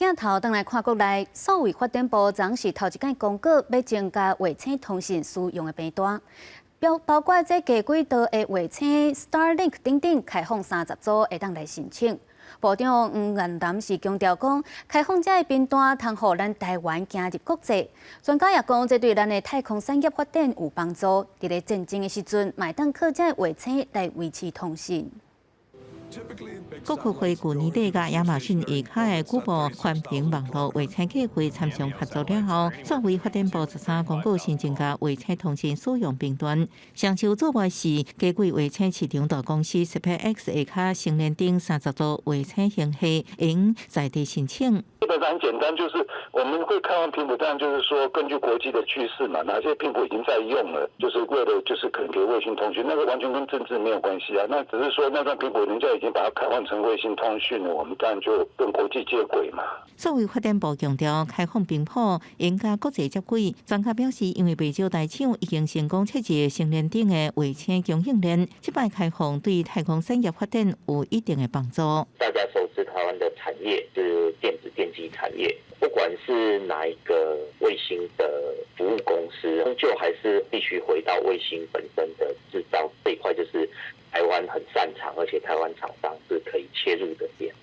鏡頭轉來看國內，數位發展部昨是頭一擺公告，欲增加衛星通訊使用的頻段，包括這低軌道的衛星 Starlink 等等，開放30組會當來申請。部長黃彥南是強調講，開放這个頻段，通予咱台灣行入國際。專家也講，這對咱的太空產業發展有幫助。佇咧戰爭的時陣，嘛會當靠這个衛星來維持通訊。國科會舊年底佮亞馬遜下跤的古堡寬頻網路衛星計畫參詳合作了後，數位發展部13公告新增加衛星通訊使用頻段。上周做法是低軌衛星市場大公司 SpaceX 下跤星鏈頂30組衛星星系，應在地申請。基本上很簡單，就是我們會開放頻譜，當然就是說根據國際的趨勢嘛，哪些頻譜已經在用了，就是為了就是可能給衛星通訊，那個完全跟政治沒有關係啊。那只是說那段頻譜人家已經把它開放成衛星通訊了，我們當然就跟國際接軌嘛。數位發展部強調，開放頻譜應佮國際接軌。專家表示，因為袂少大廠已經成功設置星鏈頂的衛星供應鏈，這擺開放對太空產業發展有一定的幫助。大家熟知台灣的產業是電子電機產業，不管是哪一個衛星的服務公司，終究還是必須回到衛星本身的製造這一塊，就是台灣很擅長，而且台灣廠商是可以切入的點。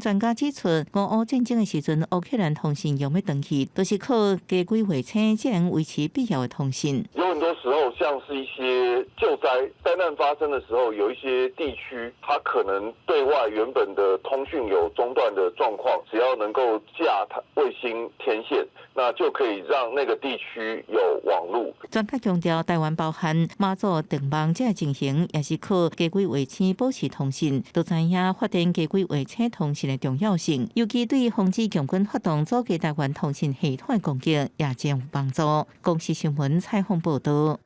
專家指出，俄烏戰爭的時陣，烏克蘭通訊用欲斷去，都是靠低軌衛星才能維持必要的通訊。有很多時候，像是一些救災災難發生的時候，有一些地區，它可能對外原本的通訊有中斷的狀況，只要能夠架衛星天線，那就可以讓那個地區有網路。專家強調，台灣包含馬祖斷網這个情形，也是靠低軌衛星保持通訊，都知影發展低軌衛星通訊的重要性，尤其對防止共軍發動阻隔台灣通訊系統的攻擊，也真有幫助。公視新聞採訪報導。